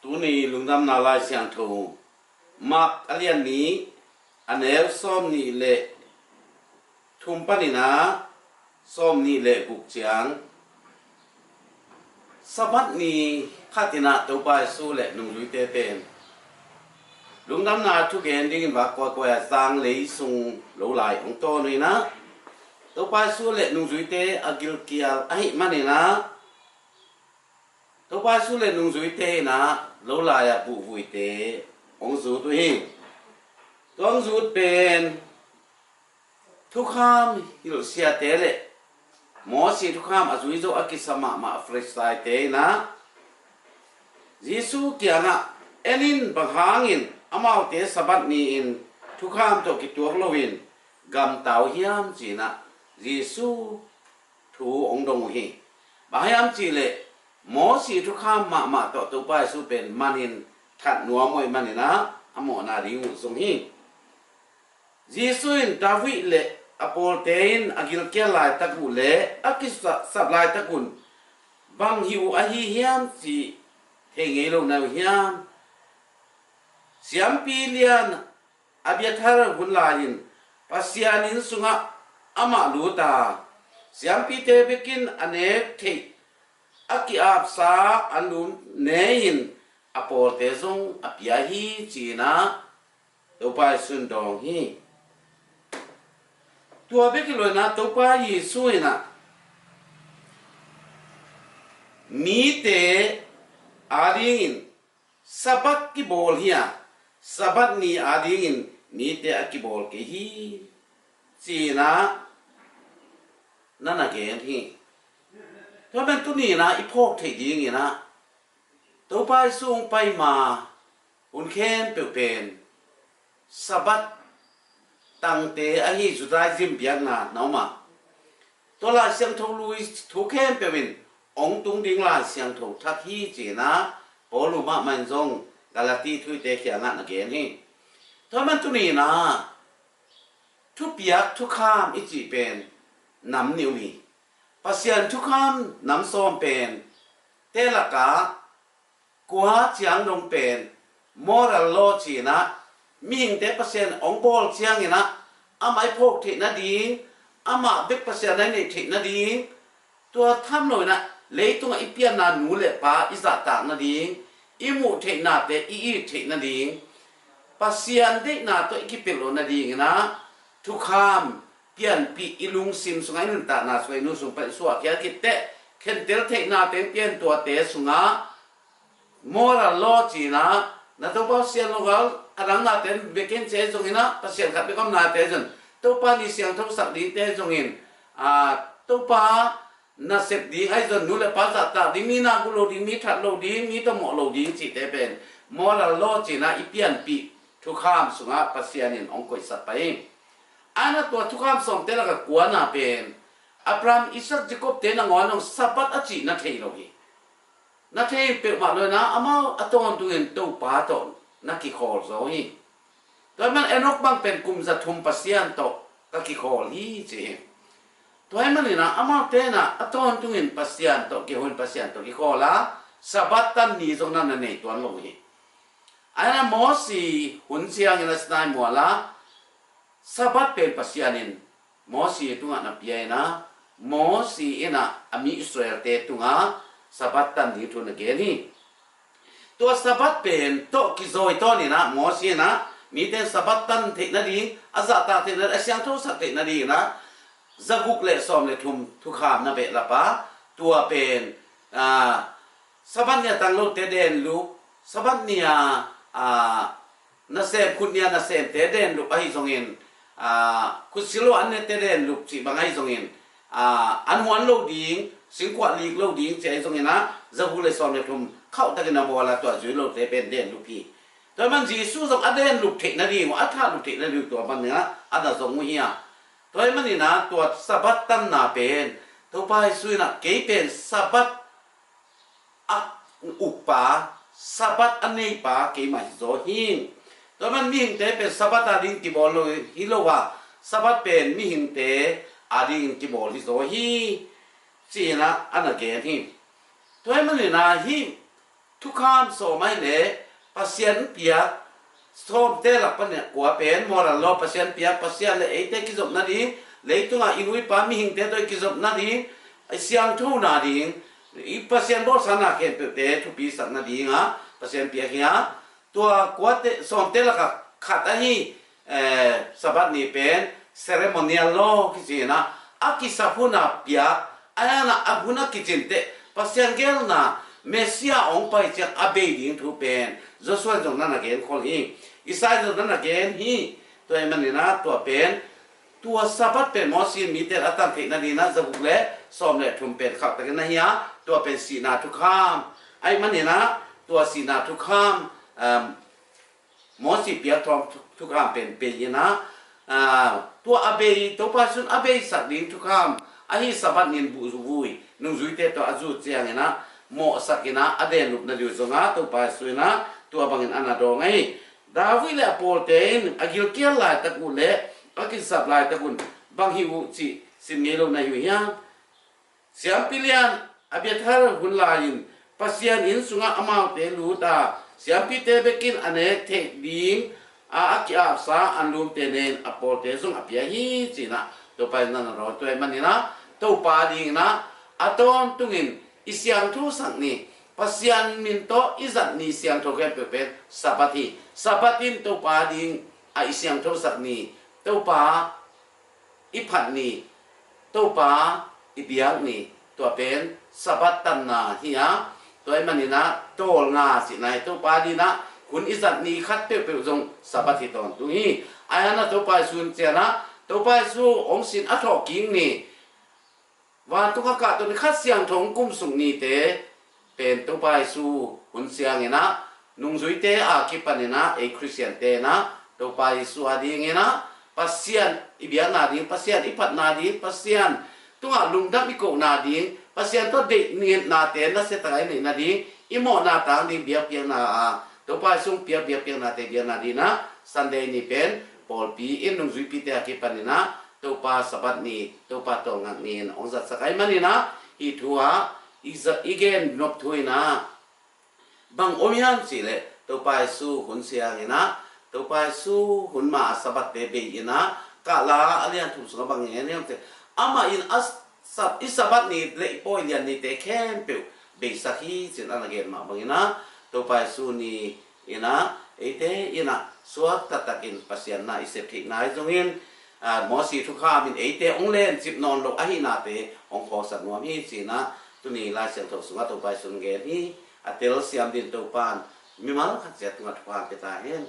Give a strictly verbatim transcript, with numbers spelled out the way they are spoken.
Tuni lungdamna Lai Siangtho Mark a lian nih, a neu sawm nih le thum panin ah sawm nih le guk ciang, Sabbath ni khat in ah Topa Jesu le nungzuite pen lungdamna thugen dingin va kuakuai a zanglei sung lo lai hong tawn uh in ah, Topa Jesu le nungzuite a gilkial ahih manin ah, Topa Jesu le nungzuite in ah lo lai-ah buhvuite hong zut uh hi. Tua hong zut pen thukham hilhsiate le Moses thukham a zui zo a kisa mahmah Farisaite in ah Jesu kiangah, "En in, bang hangin amaute Sabbath ni-in thukham tawh kituak loin gamta uh hiam?" ci-in ah Jesu thu hong dong uh hi. Bang hiam cih leh Moses thukham mahmah tawh Topa Jesu pen manin that nuam uh ahih manin ah a mawhna ding uh zong hi. Jesu in David le a pawlte in a gilkial laitak uh le a kisap laitak un bang hih uh ahi hiam cih thei ngei lo na uh hiam? Siampi lian Abiathar hun lai-in Pasian inn sungah amah lut a, siampite bekin a nek theih a ki-apsa anlum ne-in a pawlte zong a pia hi, ci-in ah Topa Jesu in dawng hi. Tua bek hi lo in ah Topa Jesu in ah mite adingin Sabbath kibawl hi a, Sabbath ni adingin mite a kibawl kei hi, ci-in ah na na gen hi. Tua pen tuni in ah i phawk theih dingin ah Topa Jesu hong pai ma hun khempeuh pen Sabbath tangte ahi Judaism biakna na om a, tua Lai Siangtho lui thu khempeuh in hong tung ding Lai Siangtho thak hi, ci-in ah Paul mahmah in zong Galati thuhilhte kiangah na gen hi. Tua man tuni in ah thupiak thukham i cih pen nam nih om hi. Pasian thukham nam sawm pen te lakah kua ciang dong pen moral law ci-in ah mihingte Pasian hong bawl ciangin ah amah i phawk theih nading, amah bek Pasian a i neih theih nading, tua tham lo in ah leitungah i pianna nu le pa i zahtak nading, i muh theihnate i it theih nading, Pasian deihna tawh i kipilh loh nadingin ah thukham pianpih i lungsim sungah, i nuntakna sungah, i nu sung pan i suahkhia khit teh khentel theihna teng pian, tuate sungah moral law ci-in ah na Topa Pasian lo gal a dang nate bek in ci ahi zongin ah, Pasian khat bek omnate zong Topa ni siangthosak dingte zongin, a, Topa nasep ding ahi zong, nu le pa zahtak ding, mi na gu lo ding, mi that lo ding, mi tawh mawh lo ding cihte pen moral law ci-in ah i pianpih thukham sungah Pasian in hong koihsak pah hi. A na tua thukham sawmte lakah kuana pen Abraham, Isaac, Jacob-te nangawn zong Sabbath a cih na thei lo hi. Na thei peuhmah lo in ah amau a tawntungin Topa tawh na kikhawl zaw hi. Tua ahih man Enok bang pen kum za thum Pasian tawh ka kikhawl hi, ci hi. Tua ahih manin ah amaute in ah a tawntungin Pasian tawh kihon, Pasian tawh kikhawl a, Sabbath tan ni zong na na nei tuan lo hi. Ahi na Mosi hun ciangin a Sinai mual ah Sabbath pen Pasian in Mosi tungah na pia in ah, Mosi in ah a mi Israel-te tungah Sabbath tan ding thu na gen hi. Tua Sabbath pen tawh kizawi tawn in ah Mosi in ah mite in Sabbath tan theih nading, a zahtak theih nading, a siangthosak theih nadingin ah zaguk le sawm le thum thukham na behlap a, tua pen, a, Sabbath ni-a tang lote denlup, Sabbath ni-a, a, nasem, khut ni-a nasemte denlup ahi zongin, a, khut sil lo an nete denlup cih bang ahi zongin, a, an huan lo ding, singkuah lik lo ding cih ahi zongin ah zaguk le sawm le thum khauhtakin a bawl a, tua zui lote pen denlup hi. Tua ahih man Jesu zong a denlup theih nading uh, a thahlup theih nading uh tua bangin ah a na zong uh hi a. Tua ahih manin ah tua Sabbath tanna pen Topa Jesu in ah kei pen Sabbath a ukpa, Sabbath a neipa keimah hi zaw hi. Tua ahih man mihingte pen Sabbath ading kibawl lo hi lo a, Sabbath pen mihingte ading kibawl hi zaw hi, ci-in ah a na gen hi. Tua ahih manin ah hih Thukham sawm ahih leh Pasian piak sawmte lak panin kua pen mawhna lo, Pasian piak, Pasian le eite kizop nading, leitungah i nu i pa mihingte tawh i kizop nading, i siangtho nading, i Pasian bawlsa na khempeuhte thupisak nadingah Pasian piak hi a, tua kuate sawmte lakah khat ahi, eh, Sabbath ni pen ceremonial law kici in ah, a kisap hun a piak, a, a hun a kicin teh Pasian geelna Messiah hong pai ciang a bei ding thu pen Joshua in zong na na genkhol hi. Isai zong na na gen hi. Tua ahih manin ah tua pen, tua Sabbath pen Moses in mite a tan theih nadingin ah zaguk le sawm le thum pen khaktakin na hi a, tua pen sihna thukham ahih manin ah tua sihna thukham, um, Moses piak thawm thu-, thukham pen bei in ah, aa, tua a bei, Topa Jesu'n a beisak ding thukham ahi Sabbath ni in buh vui nungzuite tawh a zut ciangin ah mawhsak in ah a denlupna ding uh zong ah Topa Jesu in ah tua bangin a na dawng ahi. David le a pawlte in a gilkial laitak uh le a kisap laitak un bang hi uh cih sim ngei lo na hi uh hiam? Siampi lian Abiathar hun lai-in Pasian inn sungah amaute lut a, siampite bekin a nek theih ding a, a ki-apsa anlumte ne in a pawlte zong a pia hi ci-in ah Topa in na na dawng. Tua ahih manin ah Topa dingin ah a tawntungin i siangthosak ni, Pasian min tawh i zat ni siangtho khempeuh pen Sabbath hi. Sabbath in Topa ding a i siangthosak ni, Topa i phat ni, Topa i biak ni, tua pen Sabbath tanna hi a. Tua ahih manin ah tawlnga cihna hi, Topa dingin ah hun i zat ni khat peuhpeuh zong Sabbath hi tawntung hi. Ahih hang ah Topa Jesu hun ciangin ah, Topa Jesu hong sin a thawhkik ni, vantung a kahto ni, Kha Siangtho hong kumsuk nite pen Topa Jesu hun ciangin ah nungzuite a kipanin ah ei Khristiante in ah Topa Jesu a dingin ah Pasian i biakna ding, Pasian i phatna ding, Pasian tungah lungdam i kohna ding, Pasian tawh deih ngetnate nasia takin i neihna ding, i mawhna tang ding biakpiakna a, Topa Jesu hong piak biakpiaknate biakna dingin ah Sunday ni pen pawlpi in nungzuipite a kipanin ah Topa Sabbath ni, Topa tawlngak ni in hong zatsak ahih manin ah, hih thu ah i za-, i gen nop thu in ah bang om hiam cih leh, Topa Jesu hun ciangin ah, Topa Jesu hun ma a Sabbath te bei in ah, Kahla a lian thum sungah bang gen hiam cih leh, amah in a Sab-, i Sabbath ni le i pawi lian nite khempeuh beisak hi ci-in a na gen mah bangin ah, Topa Jesu ni in ah eite in ah suak taktakin Pasian na i sep theihna hi zongin, ah, Moses thukham in eite hong lencip nawn lo ahihnate hong phawksak nuam hi ci-in ah tuni Lai Siangtho sungah Topa Jesu in gen hi. A telsiam dingin Topa in mimal khat ciat tungah thupha pia ta hen.